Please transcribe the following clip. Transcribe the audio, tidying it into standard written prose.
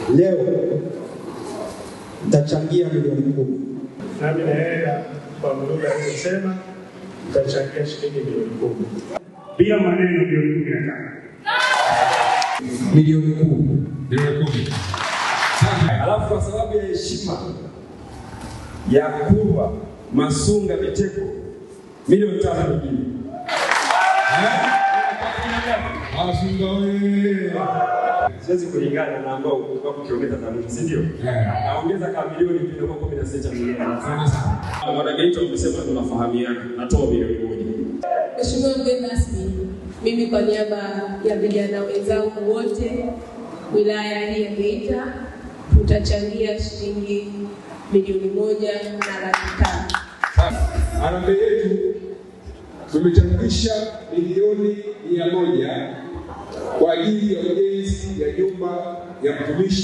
Leo nitachangia milioni 10. Nami naenda kwa Mlula aliyosema nitachangia shilingi milioni 10. Bila maneno milioni 15. Milioni 10. Milioni 10. Alafu kwa sababu ya heshima ya Kurwa, Masunga, Biteko, milioni 5 nyingine. Masunga wewe. Siwezi kulingana na ambao wako kilomita za mwisho, si ndio? Naongeza kama milioni 2 kwa 16 milioni. Wanageita wamesema tunafahamiana, natoa milioni 1. Mheshimiwa mgeni rasmi, mimi kwa niaba ya vijana wenzangu wote wilaya hii ya Geita tutachangia shilingi milioni 1,500,000. Harambee yetu tumechangisha milioni 100 kwa ajili ya ujenzi ya nyumba ya mtumishi.